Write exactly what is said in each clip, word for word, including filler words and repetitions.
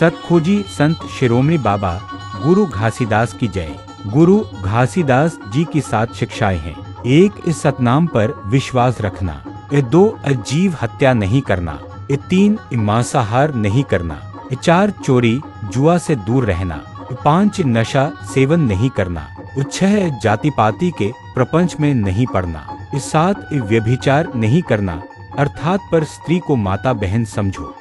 सतखोजी संत शिरोमणि बाबा गुरु घासीदास की जय। गुरु घासीदास जी की सात शिक्षाएं हैं। एक, इस सतनाम पर विश्वास रखना। ए दो, ए जीव हत्या नहीं करना। ए तीन, ए मांसाहार नहीं करना। ए चार, चोरी जुआ से दूर रहना। ए पांच, नशा सेवन नहीं करना। ए छह, जाति पाति के प्रपंच में नहीं पड़ना। ए सात, ए व्यभिचार नहीं करना, अर्थात पर स्त्री को माता बहन समझो।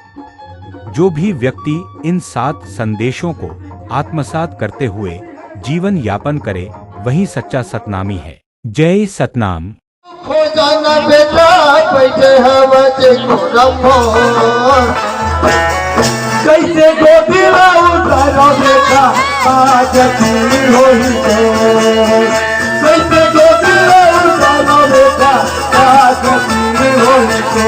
जो भी व्यक्ति इन सात संदेशों को आत्मसात करते हुए जीवन यापन करे, वही सच्चा सतनामी है। जय सतनाम। हो जाना बेटा, बैठे हवा जे को रखो। कैसे गोदी ला उतारो बेटा, आज की होई तो। कैसे गोदी ला उतारो बेटा, आज की होई तो।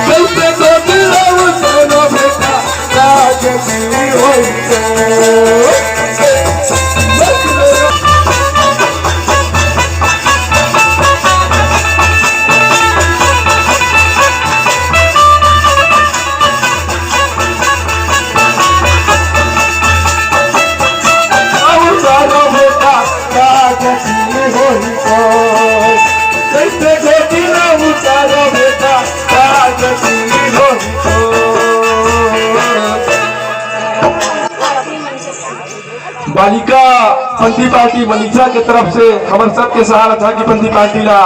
कैसे गोदी ला उतारो बेटा, आज की होई तो। कैसे गोदी ला उतारो बेटा, बालिका पंथी पार्टी मनीषा के तरफ से हमर सबके सहारा झांकी पंथी पार्टी ला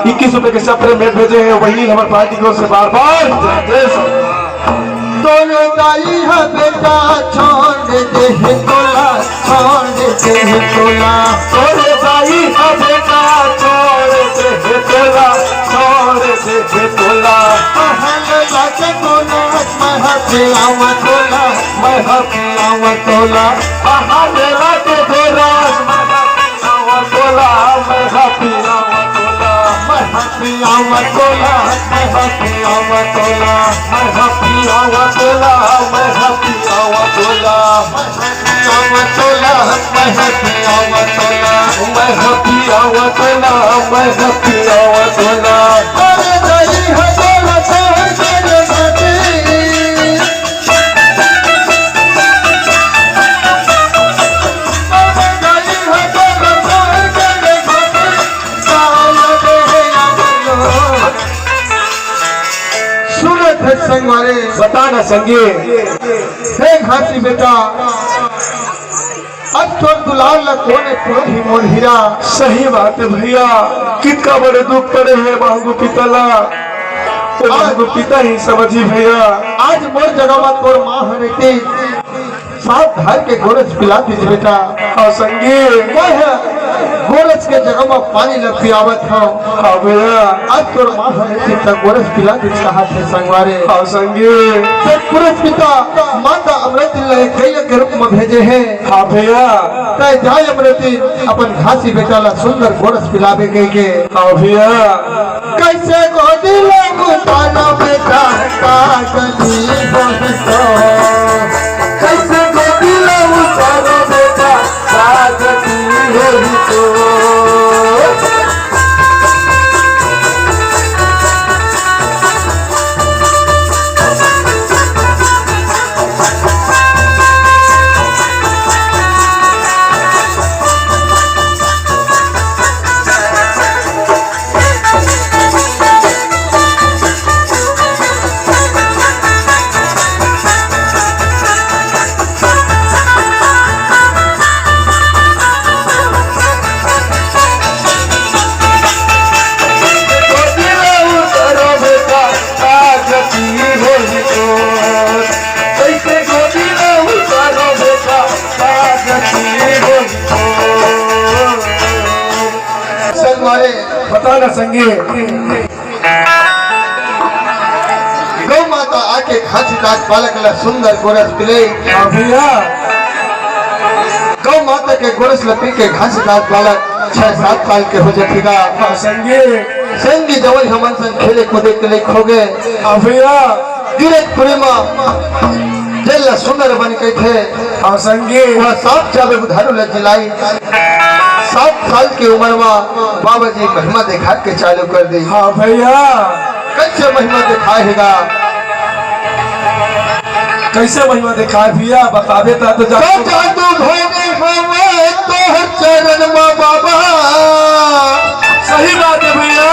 इक्कीस रुपए के सप्रे में भेजे हैं। वही हमर पार्टी की ओर से बार बार जय श्री राम। तोरे दाई हा बेटा छोड़ दे हे तोला, छोड़ दे हे तोला। तोरे दाई हा बेटा छोड़ दे हे तोला, छोड़ दे हे तोला। महल लागे तोला, महल आवा तोला। मैं हथियावा तोला, आहा मेरा के गोरा। मैं हथियावा तोला, मैं हथियावा तोला। मैं हथियावा तोला, मैं हथियावा तोला। मैं हथियावा तोला, मैं हथियावा तोला। मैं हथियावा तोला, मैं हथियावा तोला। मैं हथियावा तोला। अरे नहीं हथियावा तोला, सुनत है संगवारी। बता ना संगी। हे घासी बेटा, अब तोर दुलार ला कोने तोर ही मोर हीरा। सही बात है भैया, कितना बड़े दुख पड़े है महंगू पिता ला, तो महंगू पिता ही समझी भैया। आज मोर जगह मा तोर माँ हरे के साथ धर के गोरस पिला दीजिए बेटा। हाँ संगी। मैं गोरस के जगह मा पानी ला पियावत हूँ। हाँ भैया। आज तोर माँ हरे के गोरस पिला दीजिए कहा थे संगवारी। हाँ संगी। सतपुरुष पिता माता अमृत ला एक गैया के रूप में भेजे हैं। हाँ भैया। तय जाय अमृति अपन घासी बेटा ला सुंदर गोरस पिलावे के के। हाँ भैया। कैसे गोदी लगू तारा बेटा का गली होई तो। कैसे गोदी लगू तारा बेटा का गली होई तो। संगवारी। बता ना संगी। गौ माता आके घासीदास बालक ला सुंदर गोरस पिले। हाँ भैया। गौ माता के गोरस ला पी के घासीदास बालक छह सात साल के हो जाथेगा। हाँ संगी। संगी जवन हमन संग खेले कूदे के लइक होगे। हाँ भैया। गिरत खुरी म जेला सुंदर बन कहिथे। हाँ संगी। वह सांप चाबे बुधारू ल जिलाई। सात साल के उमर म बाबा जी महिमा देखा के चालू कर दे। हाँ भैया। कइसे महिमा देखाय हे गा? कइसे महिमा देखाय भैया, बताबे त तो जा। का जादू भरे हवय तोहर चरण म बाबा। सही बात हे भैया।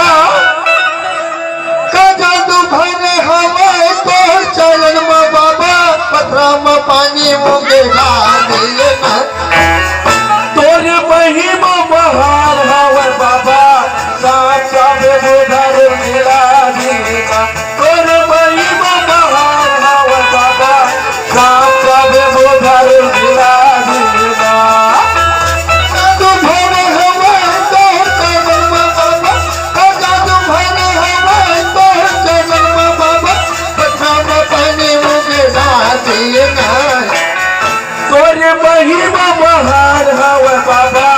का जादू भरे हवय तोहर चरण म बाबा, पथरा म पानी मुंगेरा देना। तोर महिमा महान हवय बाबा, सांप चाबे बुधारू ल जिला देना। तोर महिमा महान हवय बाबा, सांप चाबे बुधारू ल जिला देना। जादू भरे हवय तोहर चरण म बाबा, का जादू भरे हवय तोहर चरण म बाबा, पथरा म पानी मुंगेरा देना। तोर महिमा महान हवय बाबा,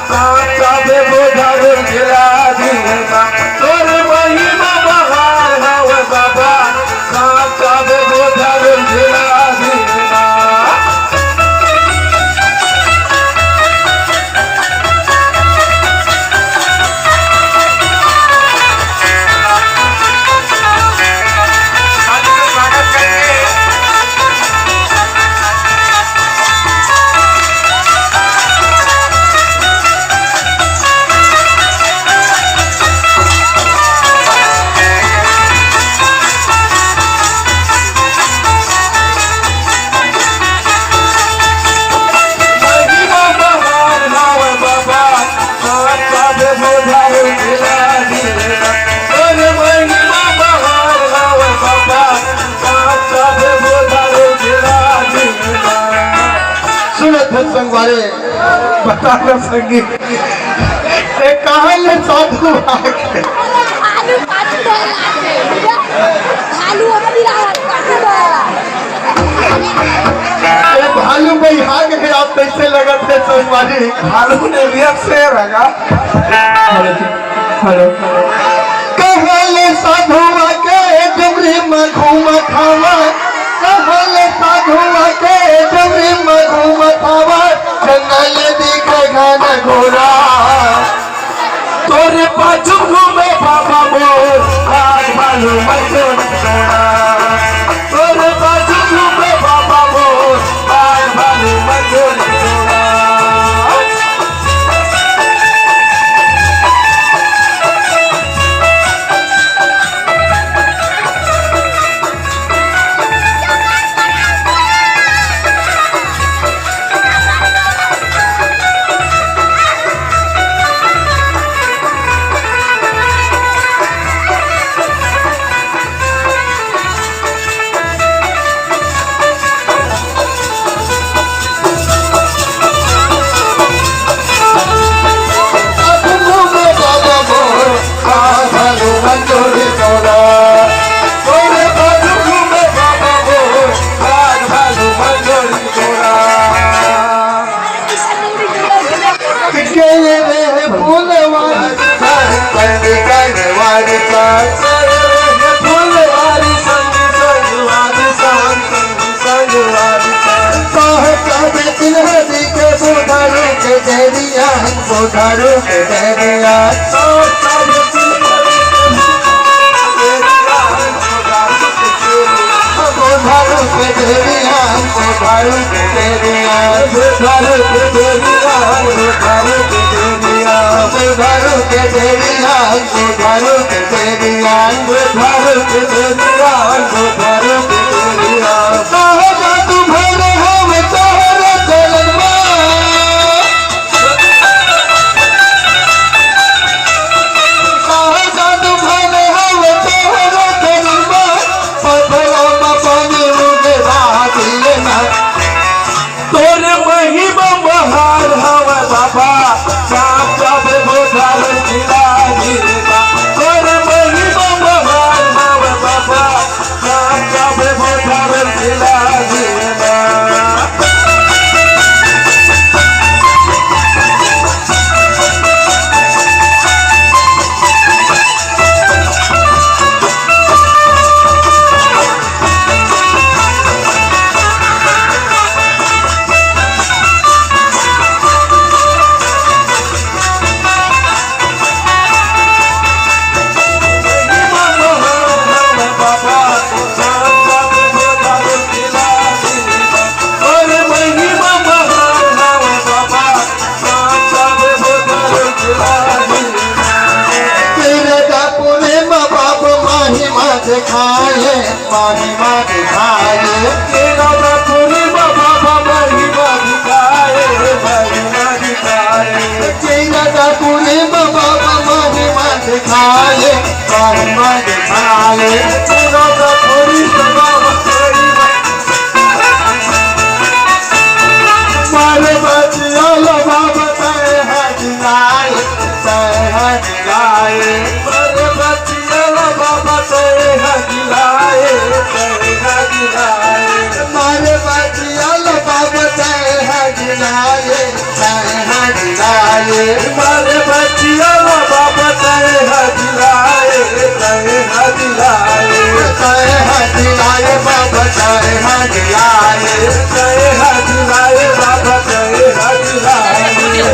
सांप चाबे बुधारू ल जिला देना। तोर महिमा महान हवय बाबा, सांप चाबे बुधारू ल जिला देना। सुनत हस संगवारी, बता ना संगी, ए कहाँ ले साधु आके? आलू पाछू धोए लागे। आलू अभी रहा, पाछू धोए लागे। ए भालू भाई, हाँ के आप कइसे लगत हे संगवारी? भालू ने रिएक्ट से रगा। Hello, hello. कहाँ ले साधुआ के डुमरी म घूमत हवा, कहाँ ले साधुआ के डुमरी म घूमत हवा, जंगल दिखे घन घोरा। तोरे पाछू घूमे बाबा मोर, आज भालू मन चोरी छोड़ा। तोरे पाछू घूमे बाबा मोर, आज भालू मन चोरी छोड़ा। तोर महिमा महान हवय बाबा, सांप चाबे बुधारू ल जिला देना। तोर महिमा महान हवय बाबा, सांप चाबे बुधारू ल जिला दिखाए, महिमा दिखाए। केरा दा पूरी बाबा, बाबा, महिमा दिखाए, महिमा दिखाए। केरा दा पूरी बाबा, बाबा, महिमा दिखाए, महिमा दिखाए। केरा दा पूरी बाबा, महिमा मारे बचिया लो बाबा, तय है दिलाए, तय है दिलाए। मारे बचिया लो बाबा, तय है दिलाए, तय है दिलाए। मारे बचिया लो बाबा, तय है दिलाए, तय है दिलाए। मारे बचिया लो बाबा, तय है दिलाए, तय है दिलाए। तय है दिलाए बाबा, तय है दिलाए। तय है दिलाए बाबा, तय है दिलाए।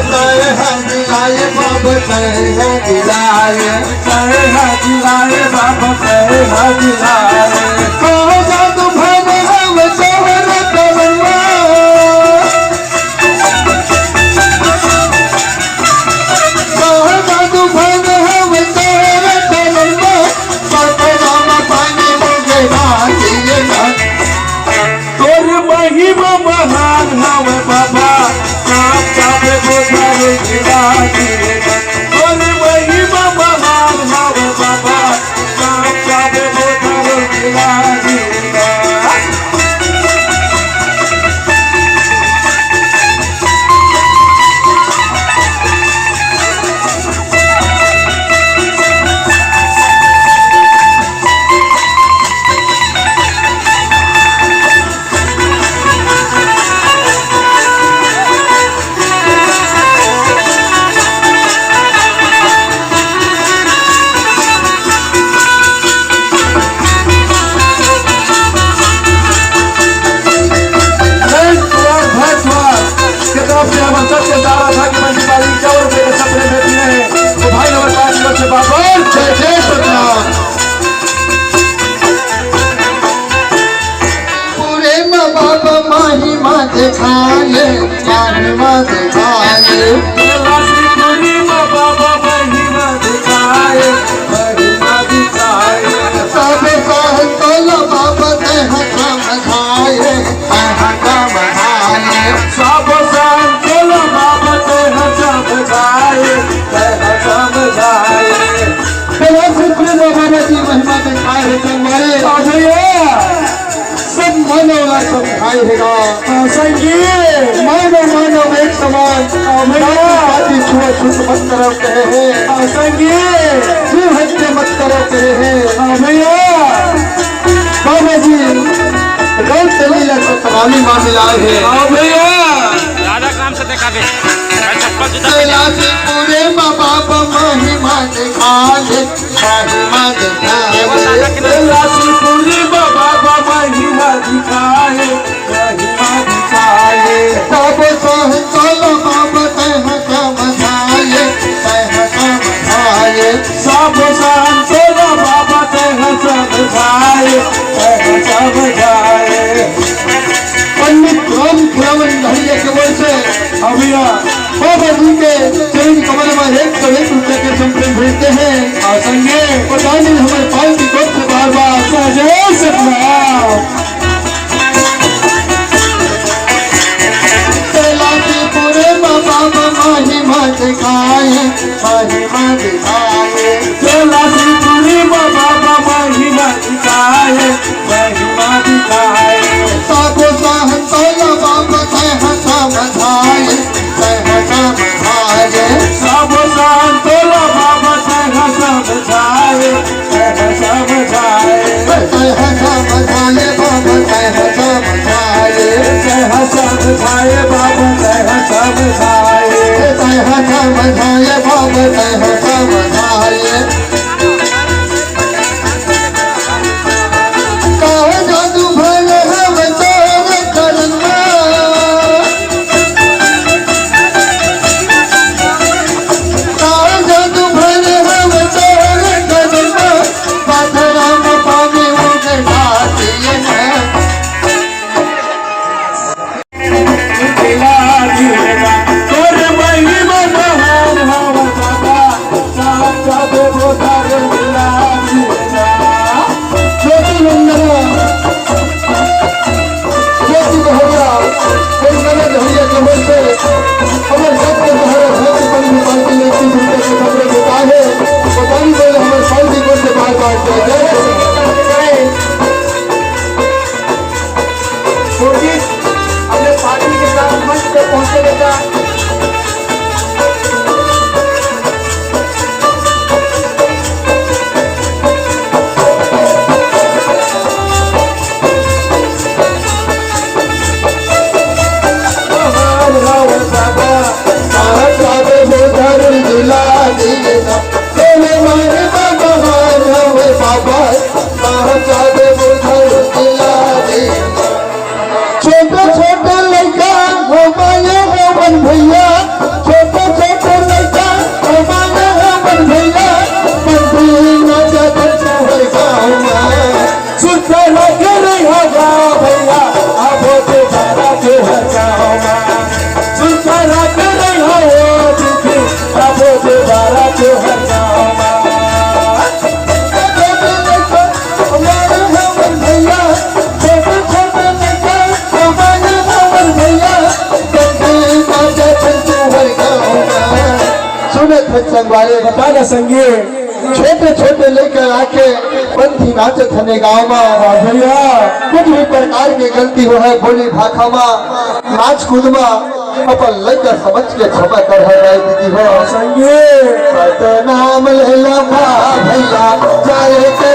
तय है दिलाए बाबा, तय है दिलाए। तय है दिलाए बाबा, तय है दिलाए। कहो जादू भर हम तोहर तमन्ना। कहो जादू भर हम तोहर तमन्ना। बाबा राम पानी मुझे बांधिए ना। तोर महिमा महान हवे बाबा, काम जाबे बोझा रो गिरा दिए। तोर महिमा महान हवे बाबा, काम जाबे बोझा रो गिरा दिए। जय कुमार भारद्वाज के तरफ से हम सबको चाह रहा था कि मैं दीपावली चार रुपए के सपने में पी रहे हैं। तो भाई हमारे पास की ओर से बाबा जय जय सतनाम। पूरे माँ बाप महिमा दिखाए, महिमा दिखाए। पूरे माँ बाप महिमा दिखाए, महिमा दिखाए। सब संतोल बाबा तैं समझाए, तैं समझाए। सब संतोल बाबा तैं समझाए, तैं समझाए। प्रेम से प्रेम बाबा जी महिमा दिखाए हे संगवारी। हाँ भैया। सब मानव ला समझाए हे गा। हाँ संगी। मानव मानव एक समान। हाँ भैया। जाति छुआछूत मत करो कहे हे। हाँ संगी। जीव हत्या मत करो कहे हे। हाँ भैया। बाबा जी, रंग चली या सतराली माँ मिलाए हे। हाँ भैया। राधा काम से देखा दे। चप्पल जूता पहन। कैलाश पूरे बाबा महिमा दिखा दे। महिमा दिखाए। राशिपुरी बाबा महिमा दिखाए, महिमा दिखाए। सब संतोल बाबा तैं समझाए, तैं समझाए। सब संतोल बाबा तैं समझाए, तैं समझाए। पंडित राम खिलावन भैया के ओर से हाँ भैया। बाबा जी के चरण कमल में एक सौ एक रुपए के समर्पण भेजते हैं। हाँ संगे। प्रधान जी हमारे पाल की गोद से छोटे छोटे लइका हमारे हमन भैया, छोटे छोटे लइका हमारे हमन भैया, पंथी नाचा पंथी हर गाँव में। सुरता रख रही हो गाँव भैया, आबो दोबारा तोहर गाँव में। सुरता रख रही हो ओ दीदी, आबो दोबारा तोहर गाँव में। सुने थे संगवारी, बता दे संगी, छोटे छोटे लइका आके पंथी नाचत हने गाँव मा। वाह भैया। कुछ भी प्रकार के गलती हो है बोली भाखा मा, नाच कूद मा, अपन लइका समझ के क्षमा कर है भाई दीदी हो। संगी। सतनाम लेला भा भैया, चाहे के